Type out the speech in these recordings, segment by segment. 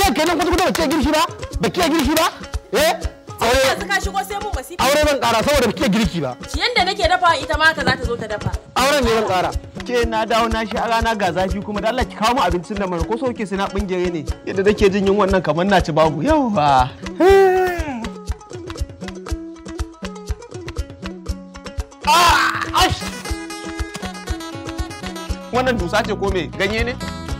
Ke kenan kwata kwata ba ke girki ba? Ba ke girki ba? Eh? Aure Yanzu ka shigo sai mun masifa. Aure ban kara saboda ba ke girki ba. Yanda nake dafa ita ma haka za ta zo ta dafa. Auren ne ban kara. Ke na dawo na shi a rana ga zafi kuma da Allah ki kawo mu abincin da mana ko sauke sai na bingire ne. Yadda nake jin yunwan nan kamar na ci babu. Yauwa. Wannan dusa ce ko me ganye ne?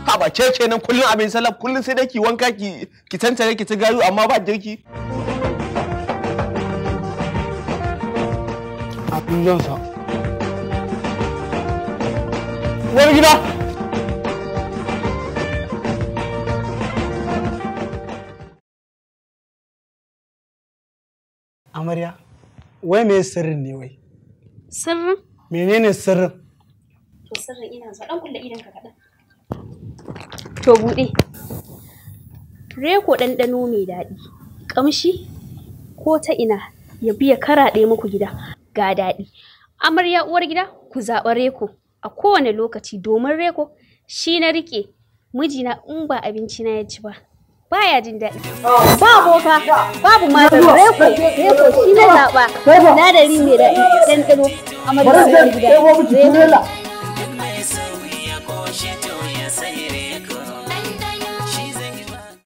Ha ba ce kenan kullun abin salaf kullun sai dai ki wanka ki ki tantare ki ci gayu amma ba girki. Abin zan sa. Wani gida. Amarya, wai me sirrin ne wai? Sirrin? Menene sirrin? To sirrin ina zuwa ɗan kulle idon ka kaɗan. To buɗe. Reko ɗanɗano mai daɗi, ƙamshi ko ta ina ya biya karaɗe muku gida ga daɗi. Amarya uwar gida ku zaɓa Reko a kowane lokaci domin Reko shi na riƙe mijina in ba abinci na ya ci ba. Baya jin daɗi. Ba boka, babu mata Reko, Reko shi na zaɓa. Sinadari mai daɗi, ɗanɗano, amarya uwar gida. Reko.